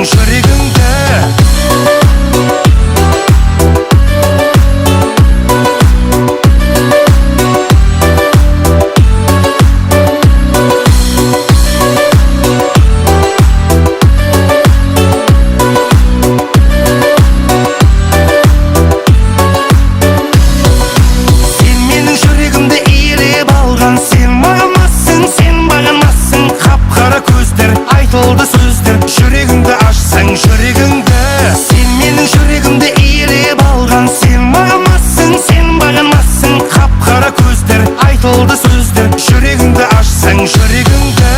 Менің жүрегімді. Сен менің жүрегімді иелеп алған, сен мағынасың, сен бағынасың. Қап-қара көздер, айтылды сөздер, жүрегіңді ашсаң жүрегіңді. Сен менің жүрегімді иелеп алған, сен мағынасың, сен бағынасың. Қап-қара көздер, айтылды сөздер, жүрегіңді ашсаң жүрегіңді.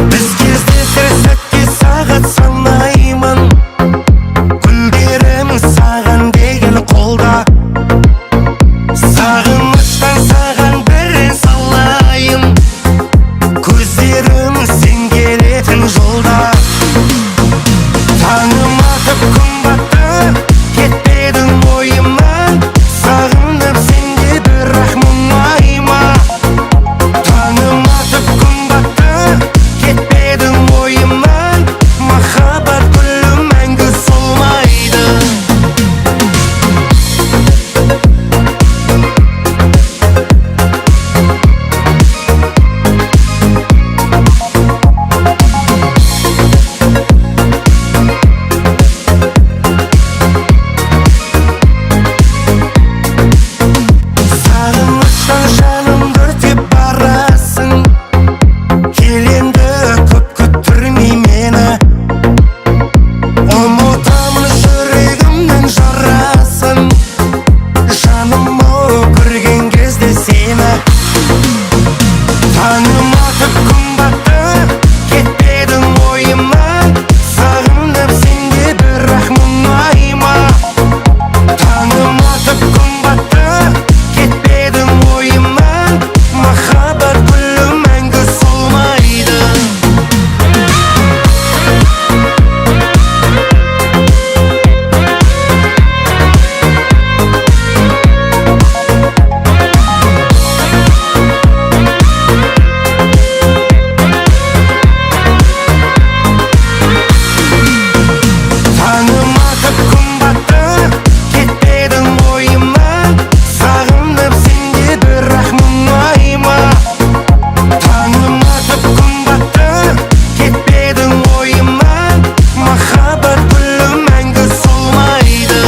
Біз кездесер сәтке сағат санаймын, гүлдерім саған деген қолда. Сағыныштан саған бірін салайын, көздерім сен келетін жолда. Таңым атып күн батты, кетпедің ойымнан, сағынып сенде бірақ мұңайма. Таңым атып күн батты, кетпедің ойымнан, махаббат гүлі мәңгі солмайды. Сағыныштан жанымды өртеп барасың, кел енді көп күттірмей мені. Ұмытамын жүрегімнің жарасын, жаным-ау көрген кезде сені. Таңым атып күн батты, кетпедің ойымнан, сағынып сенде бірақ мұңайма. Таңым атып күн батты, кетпедің ойымнан, махаббат гүлі мәңгі солмайды. Таңым атып күн батты, кетпедің ойымнан, сағынып сенде бірақ мұңайма. Таңым атып күн батты, кетпедің ойымнан, махаббат гүлі мәңгі солмайды.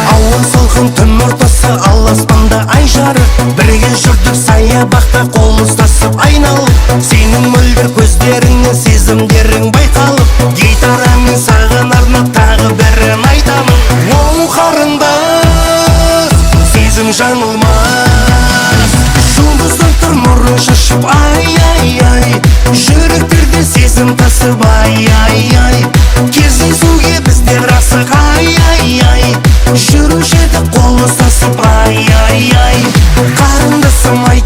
Ауыл салқын түн ортасы, ал аспанда ай жарық. Бірге жүрдік саябақта қол ұстасып айналып. Сенің мөлдір көздеріңнен сезімдерің байқалып, гитарамен саған арнап тағы бірін айтамын. Оу қарындас, сезім жаңылмас, жұлдыздар тұр нұрын шашып, ай ай ай. Жүректерде сезім тасып, ай ай ай. Кездесуге біздер асық, ай ай ай. Жүруші едік қол ұстасып, ай ай ай. Қарындасым ай.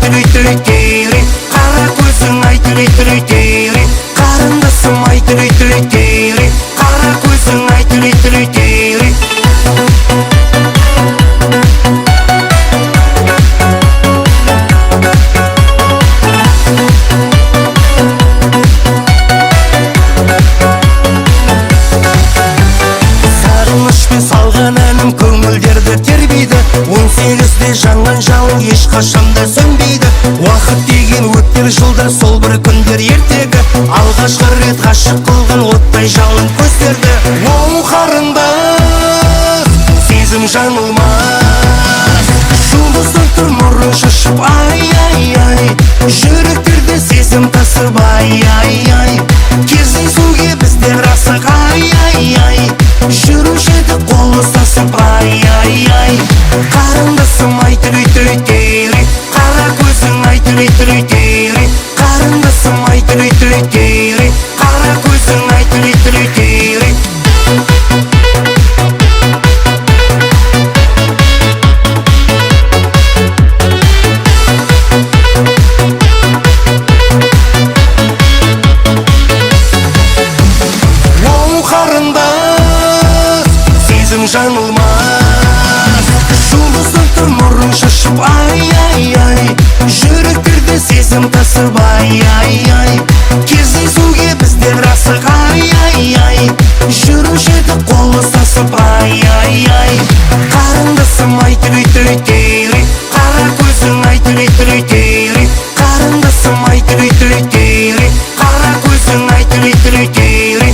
18-де жанған жалын ешқашан да сөнбейді. Уақыт деген өтер жылдар, сол бір күндер ертегі. Алғашқы рет ғашық қылған оттай жалын көздерді. Оу, қарындас, сезім жаңылмас. Жұлдыздар тұр нұрын шашып, ай, ай, ай. Жүректерде сезім тасып, ай, ай, ай. Кездесуге біздер асық, ай, ай, ай. Жүруші едік қол ұстасып, ай, ай, ай. Қарындасым ай, түрей, түрей, түрей. Қара көзің ай, түрей, түрей, түрей. Қарындасым ай, түрей, түрей, түрей. Қара көзің ай, түрей, түрей, түрей. Оу, қарындас, сезім жаңылмас. Жұлдыздар тұр нұрын шашып, ай, ай, ай. Жүректерде сезім тасып, ай, ай, ай. Кездесуге біздер асық, ай, ай, ай. Жүруші едік қол ұстасып, ай, ай, ай. Қарындасым ай, түрей, түрей, түрей. Қара көзің ай, түрей, түрей, түрей. Қарындасым ай, түрей, түрей, түрей. Қара көзің ай, түрей, түрей, түрей.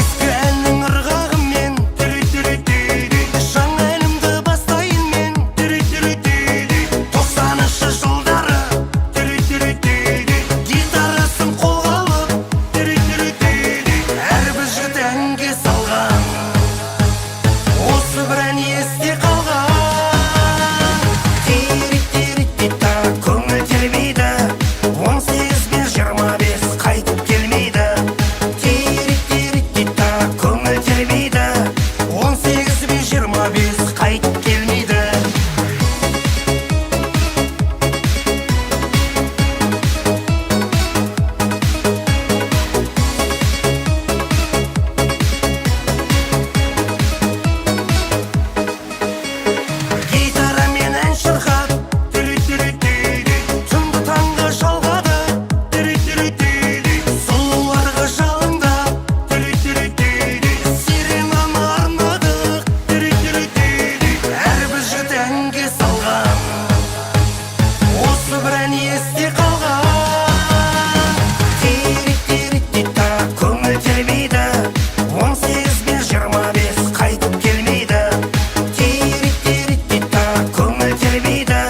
Ескі әннің ырғағымен жаңа әлемді бастайын мен. 90-шы жылдары гитарасын қолға алып, әрбір жігіт әнге салған. Осы бір ән есте қалған. Тири-тири-ти-та, көңіл тербейді. 18 бен 25 қайтып келмейді. Тири-тири-ти-та, көңіл тербейді. 18 бен 25 қайтып келмейді. Гитарамен ән шырқап, түнді таңға жалғады. Сұлуларға жалындап, серенаны арнадық. Әрбір жігіт әнге салған. Осы бір ән есте қалған. Тири-тири-ти-та, көңіл тербейді. 18 бен 25 қайтып келмейді. Тири-тири-ти-та, көңіл тербейді.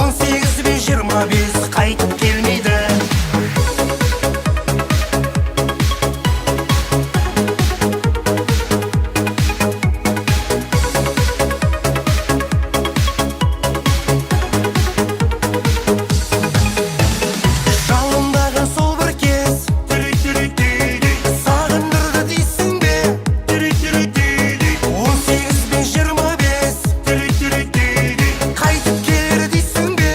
18 бен 25 қайтып келмейді. Жалындаған сол бір кез сағындырды дейсің бе? 18 бен 25 қайтып келер дейсің бе?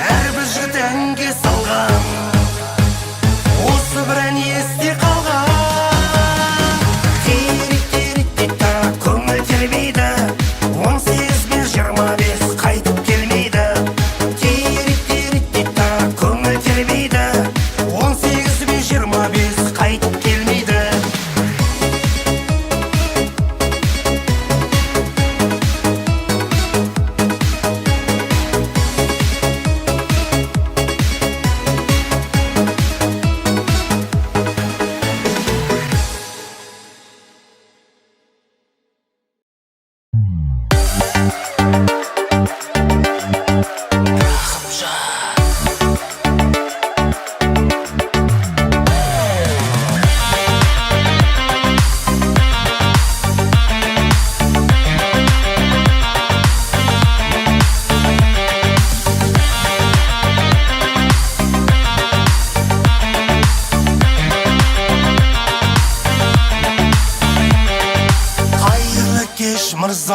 Әрбір жігіт әнге салған. Осы бір ән есте қалған. Тири-тири-ти-та, көңіл тербейді. 18 бен 25 қайтып келмейді. Тири-тири-ти-та, көңіл тербейді. 18 бен 25 қайтып келмейді.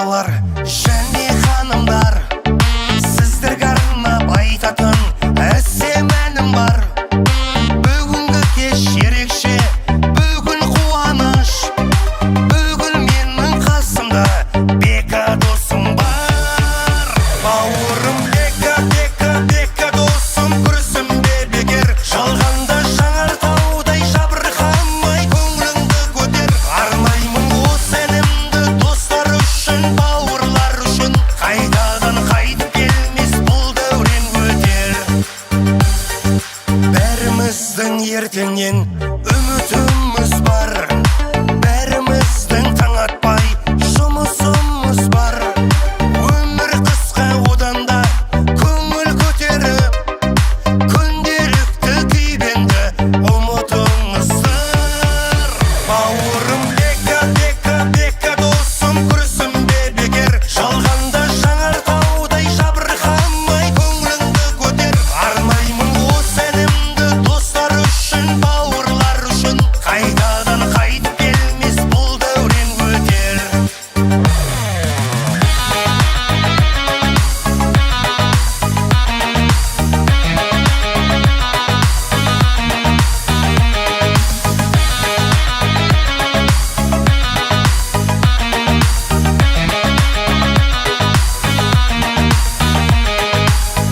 Мырзалар және ханымдар, сіздерге арнап айтатын әсем әнім бар. Бүгінгі кеш ерекше, бүгін қуаныш, бүгін менің қасымда Бека досым бар. Бауырым Бека, Бека, Бека досым, күрсінбе бекер. Жалғанда жанартаудай жабырқамай, көңіліңді көтер. Арнаймын осы әнімді достар үшін, бауырлар үшін. Қайтадан қайтып келмес бұл дәурен өтер. Бәріміздің ертеңнен үмітіміз бар, бәріміздің таң атпай жұмысымыз бар. Өмір қысқа, одан да көңіл көтеріп, күнделікті күйбеңді ұмытыңыздар. Бауырым Бека, Бека, Бека досым, күрсінбе бекер. Жалғанда жанартаудай жабырқамай, көңіліңді көтер. Арнаймын осы әнімді достар үшін, бауырлар үшін. Қайтадан қайтып келмес бұл дәурен өтер.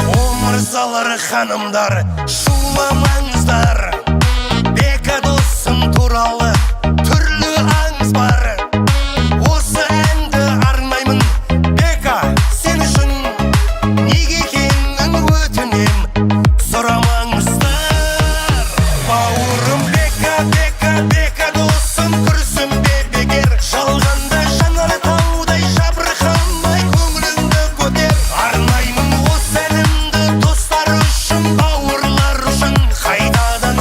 О, мырзалар, ханымдар, шуламаңыздар. Бека досым туралы түрлі аңыз бар. Осы әнді арнаймын, Бека, сен үшін. Неге екенін өтінем, сұрамаңыздар. Бауырым Бека, Бека, Бека досым, күрсінбе бекер. Жалғанда жанартаудай жабырқамай, көңіліңді көтер. Арнаймын осы әнімді достар үшін, бауырлар үшін. Қайтадан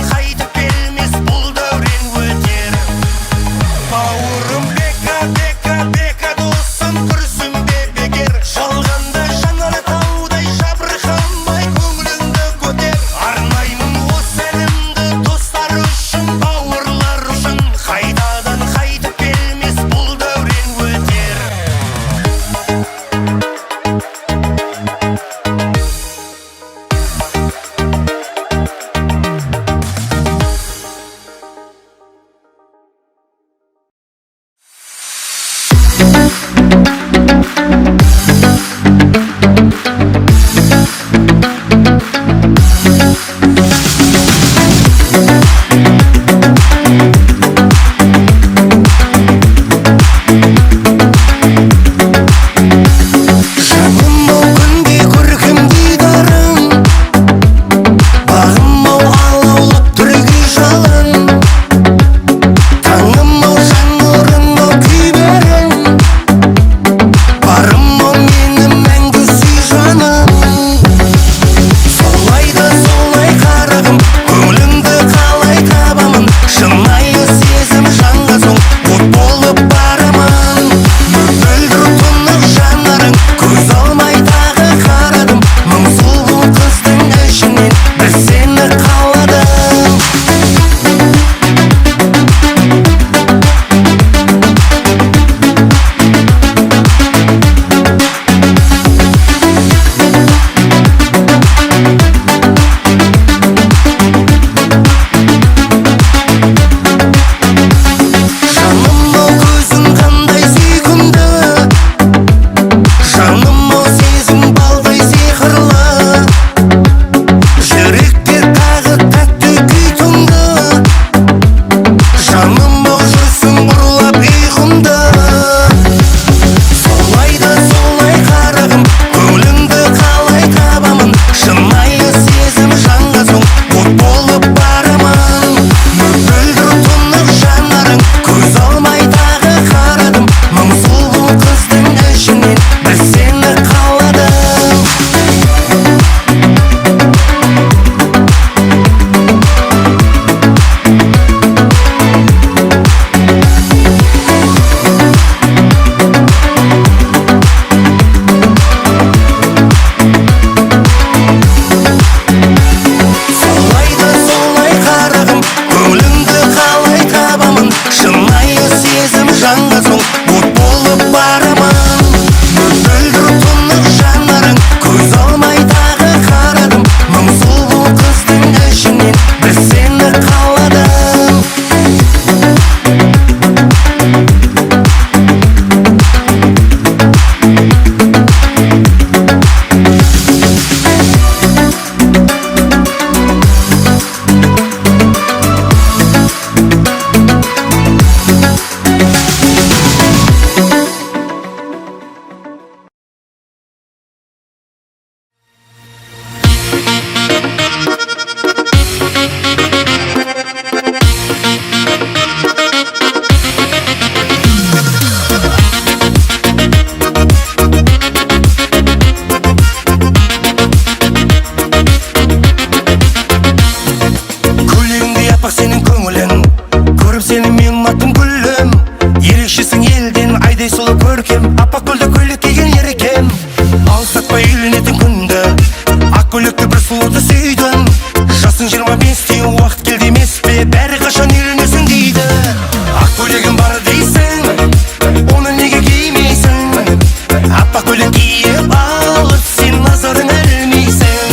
киіп алып сен назарың ілмейсің.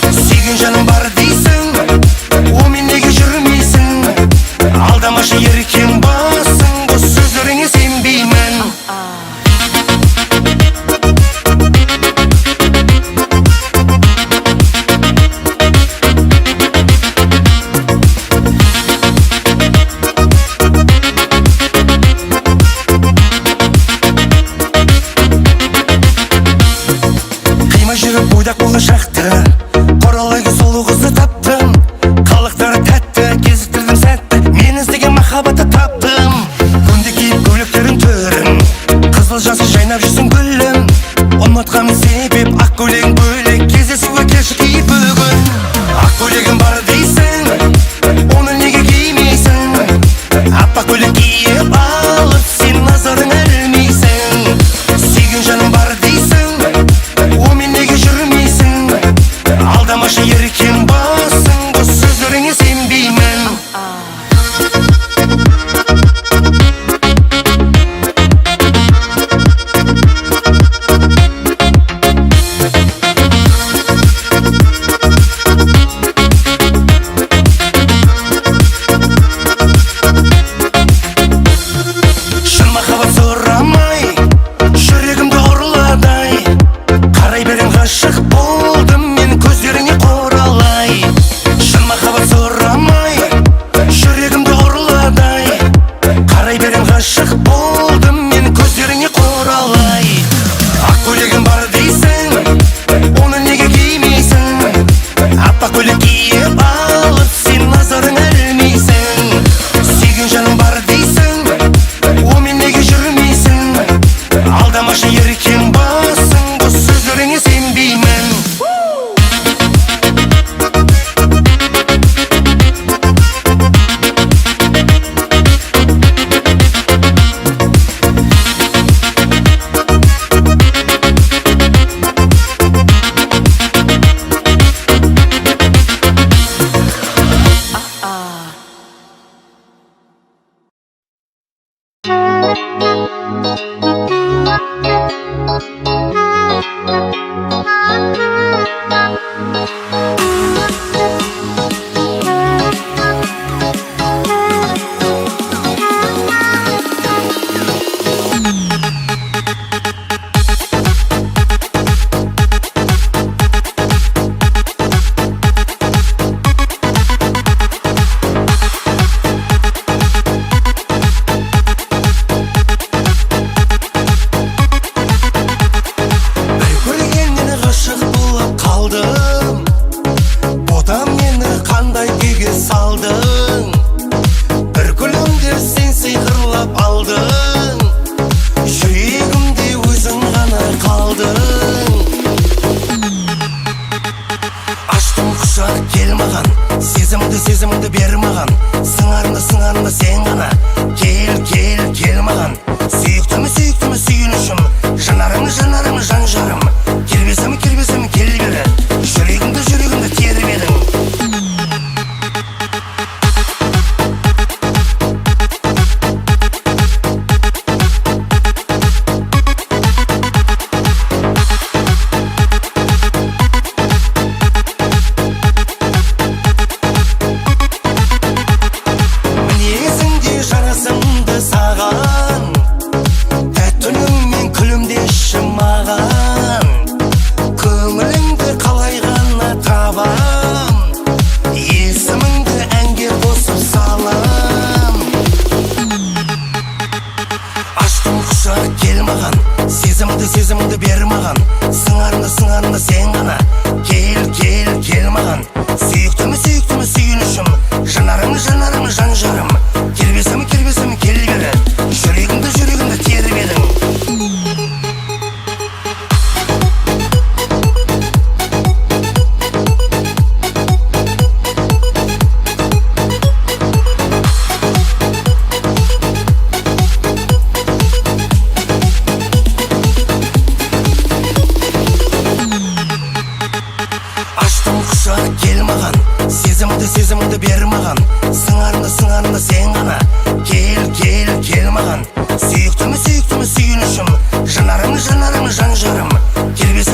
Сүйген жаның бар дейсің, онымен неге жүрмейсің? Алдамашы еркем басың, бос сөздеріңе сенбеймін. Қимай жүріп бойдақ болашақты, құралайғы сұлу қызды таптым. Қалықтары тәтті, кезіктірдім сәтті, мен іздеген махаббатты таптым. Күнде киіп көйлектерің түрін, қызыл жасыл жайнап жүрсің гүлім. Ұнатқаным себеп ақ көйлегің бөлек, кездесуге келші киіп бүгін. Ақ көйлегім бар дейсің, оны неге кимейсің? Аппақ көйлек киіп алып сен назарың ілмейсің. Сүйген жаның бар дейсің, онымен неге жүрмейсің? Алдамашы еркем басың, бос сөздеріңе сенбеймін. Шын махаббат сұрамай, жүрегімді ұрладай. Қарай берем ғашық болдым мен көздеріңе құралай. Шын махаббат сұрамай, жүрегімді ұрладай. Қарай берем ғашық болдым мен көздеріңе құралай. Ақ көйлегім бар дейсің, оны неге кимейсің? Аппақ көйлек киіп алып сен назарың ілмейсің. Сүйген жаның бар дейсің, онымен неге жүрмейсің? Алдамашы еркем басың, бос сөздеріңе сенбеймін. Бір көргеннен ғашық болып қалдым, ботам мені қандай күйге салдың? Бір күлімдеп сен сиқырлап алдың, жүрегімде өзің ғана қалдың. Аштым құшақ кел маған, сезімді сезімді бер маған. Сыңарыңды сыңарыңды сен ғана, кел кел кел маған. Сүйіктім сүйіктім сүйінішім, жанарың жанарың жан жарым. Кербесім кербесім кел бері, жүрегімді жүрегімді тербедің. Мінезіңде жарасымды саған, тәтті үніңмен күлімдеші маған. Көңіліңді қалай ғана табам, есіміңді әнге қосып салам. Аштым құшақ кел маған, сезімді сезімді бер маған. Сыңарыңды сыңарыңды сен ғана, кел кел кел маған. Сүйіктім сүйіктім сүйінішім, жанарың жанарың жан жарым. Кербесім кербесім кел бері, жүрегімді жүрегімді тербедің. Аштым құшақ кел маған, сезімді сезімді бер маған. Сыңарыңды сыңарыңды сен ғана, кел кел кел маған. Сүйіктім сүйіктім сүйінішім, жанарың жанарың жан жарым. Кербесім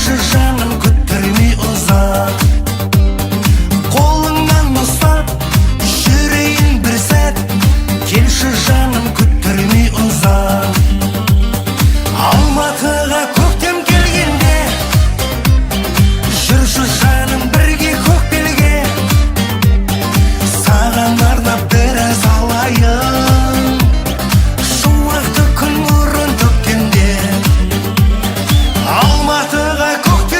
Келші, жаным, күттірмей ұзақ. Қолыңнан ұстап жүрейін бір сәт. Келші, жаным, күттірмей ұзақ. Алматыға көктем келгенде, жүрші, жаным, бірге Көкбелге. Саған арнап біраз алайын шуақты күн нұрын төккенде. Алматыға көктем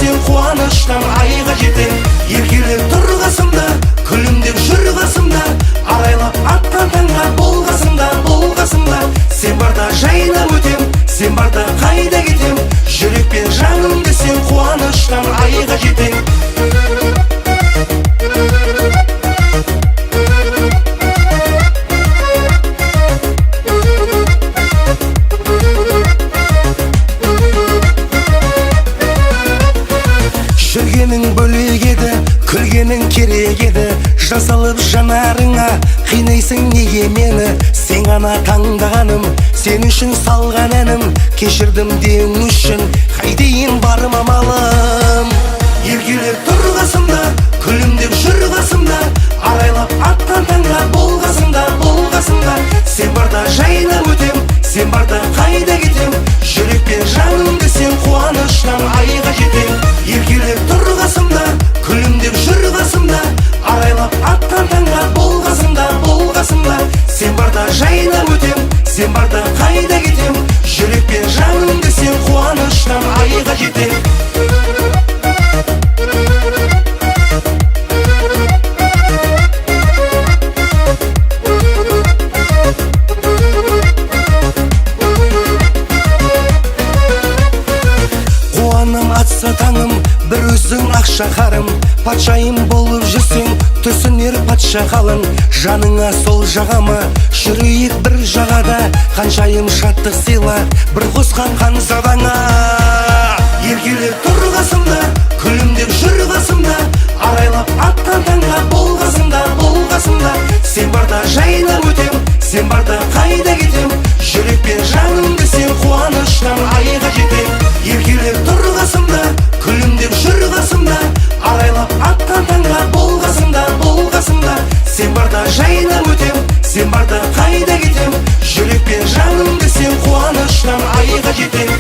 десең қуаныштан айға жетем. Еркелеп тұр қасымда, күлімдеп жүр қасымда, арайлап атқан таңға бол қасымда, бол қасымда. Сен барда жайнап өтем, сен барда қайда кетем, жүрекпен жаным десең қуаныштан айға жетем. Жүргенің бөлек еді, күлгенің керек еді, жасалып жанарыңа қинайсың неге мені? Сен ғана таңдағаным, сен үшін салған әнім, кешірдім деуің үшін қайтейін бар амалым. Еркелеп тұр қасымда, күлімдеп жүр қасымда, арайлап атқан таңға бол қасымда, бол қасымда. Сен барда жайнап өтем, сен барда қайда кетем, жүрекпен жаным десең қуаныштан айға жетем. Еркелеп тұр қасымда, күлімдеп жүр қасымда, арайлап атқан таңға бол қасымда, бол қасымда. Сен барда жайнап өтем, сен барда қайда кетем, жүрекпен жаным десең қуаныштан айға жетем. Қуаным атса таңым, бір өзің ақша қарым, патшайым болып жүрсең, түсінер патша қалың. Жаныңа сол жағама, жүрейік бір жағада, ханшайым шаттық сыйла, бір қосқан ханзадаңа. Еркелеп тұр қасымда, күлімдеп жүр қасымда, арайлап атқан таңға бол қасымда, бол қасымда. Сен барда жайнап өтем, сен барда қайда кетем, жүрекпен жаным десең қуаныштан айға жетем. Еркелеп тұр қасымда, күлімдеп жүр қасымда, арайлап атқан таңға бол қасымда, бол қасымда. Сен барда жайнап өтем, сен барда қайда кетем, жүрекпен жаным десең қуаныштан айға жетем.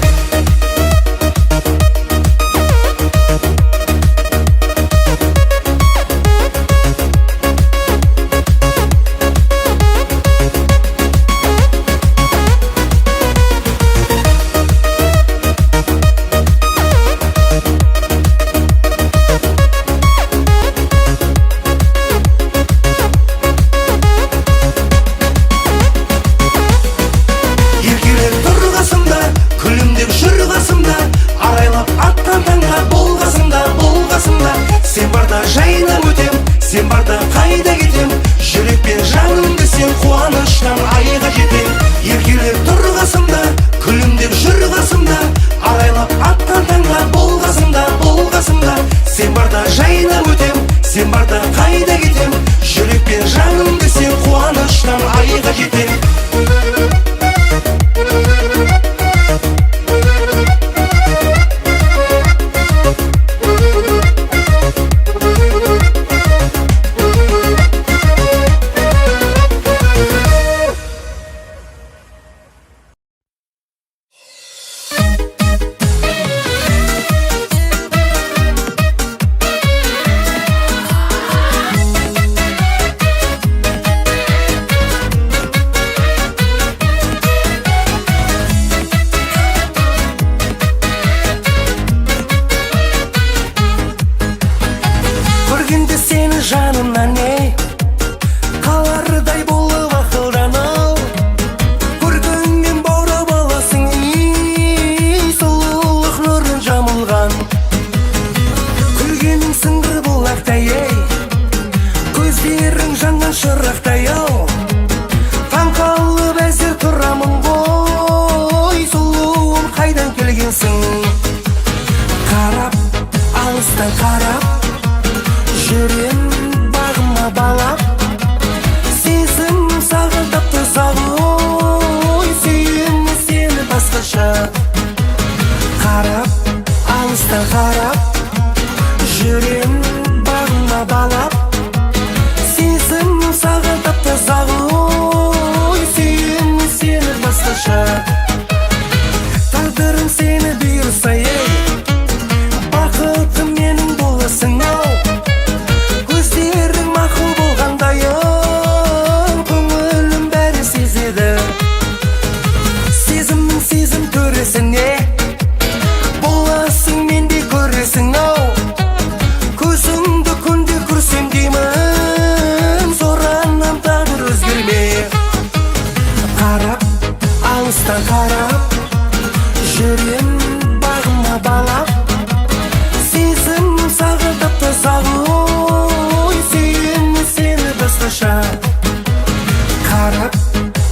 Еркелеп тұр қасымда, күлімдеп жүр қасымда, арайлап атқан таңға бол қасымда, бол қасымда. Сен барда жайнап өтем, сен барда қайда кетем, жүрекпен жаным десең қуаныштан айға жетем. Еркелеп тұр қасымда, күлімдеп жүр қасымда, арайлап атқан таңға бол қасымда, бол қасымда. Сен барда жайнап өтем, сен барда қайда кетем, жүрекпен жаным десең қуаныштан айға жетем. Көргенде сені жанымнан ей, қалардай болып ақылданау, көркіңнен баурап аласың, ей, сұлулық нұрын жамылған. Күлгенің сыңғыр бұлақтай, ей, көздерің жанған шырақтай, ау, таң қалып әзір тұрамын ғой, сұлуым қайдан келгенсің? Қарап, алыстан қарап, жүрем бағыма балап, сезім сағындап тұзақ ой, сүйемін сені басқаша. Қарап, алыстан қарап, жүрем бағыма балап, сезім сағындап тұзақ ой, сүйемін сені басқаша. Тағдырым сені бұйырса, ей, бақытым менің боласың ау, көздерің мақұл болғандайын, көңілім бәрі сезеді. Сезімнің сезім төресіне боласың, мендей көресің ау. Қарап,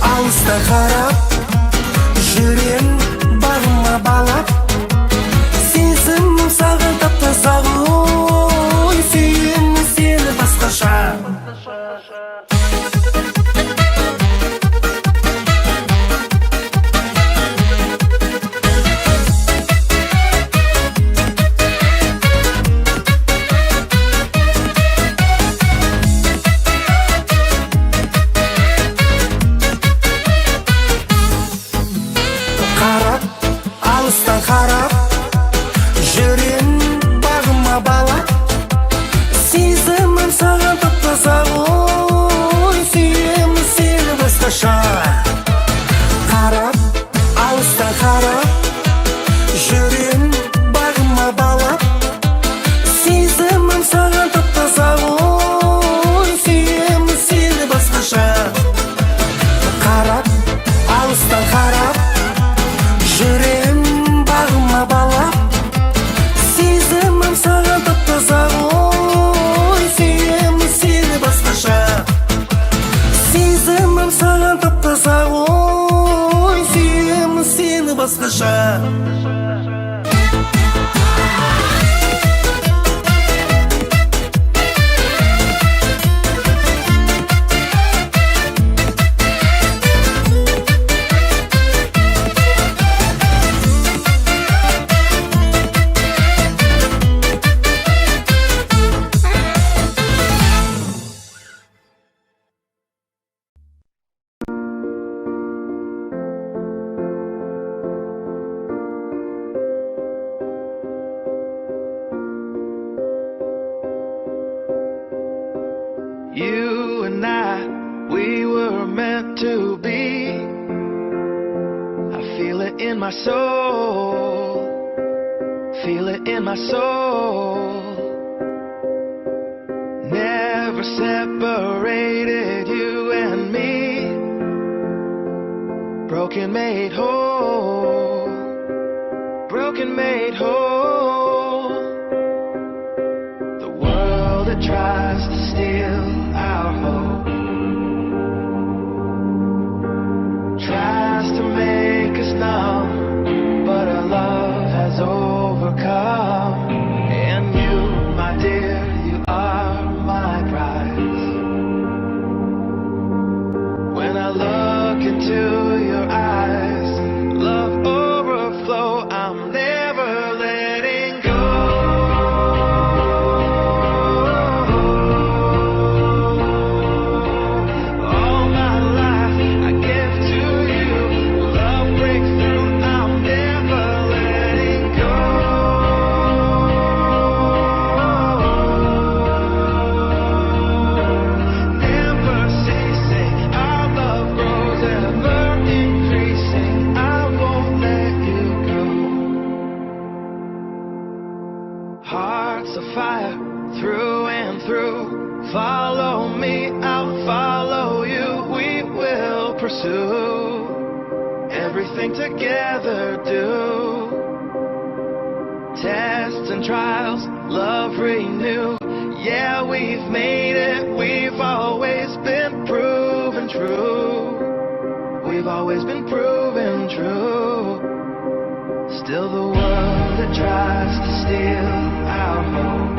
алыстан қарап, жүрем бағыма балап. Сезімім саған тап-таза ғой, сүйемін сені басқаша. Қарап, алыстан қарап, жүрем бағыма балап. Сезімім саған тап-таза ғой, сүйемін сені басқаша. Қарап, алыстан қарап, жүрем бағыма балап. Сезімім саған тап-таза ғой, сүйемін сені басқаша. Қарап, алыстан қарап, жүрем бағыма балап. Сезімім саған тап-таза ғой, сүйемін сені басқаша. Сезімім саған тап-таза ғой, сүйемін сені басқаша. You and I, we were meant to be. I feel it in my soul. Feel it in my soul. Never separated, you and me. Broken made whole. Broken made whole. The world that tries to steal our hope tries to make us numb, but our love has overcome. And you, my dear, you are my prize. When I look into your eyes, love overflow, I'm never letting go. All my life I give to you. Love breakthrough, I'm never letting go. Never ceasing, our love grows, ever increasing. I won't let you go. Hearts of fire, through and through. Follow me, I'll follow you. We will pursue everything together do. Tests and trials, love renew. Yeah, we've made it. We've always been proven true. We've always been proven true. Still the world that tries to steal our hope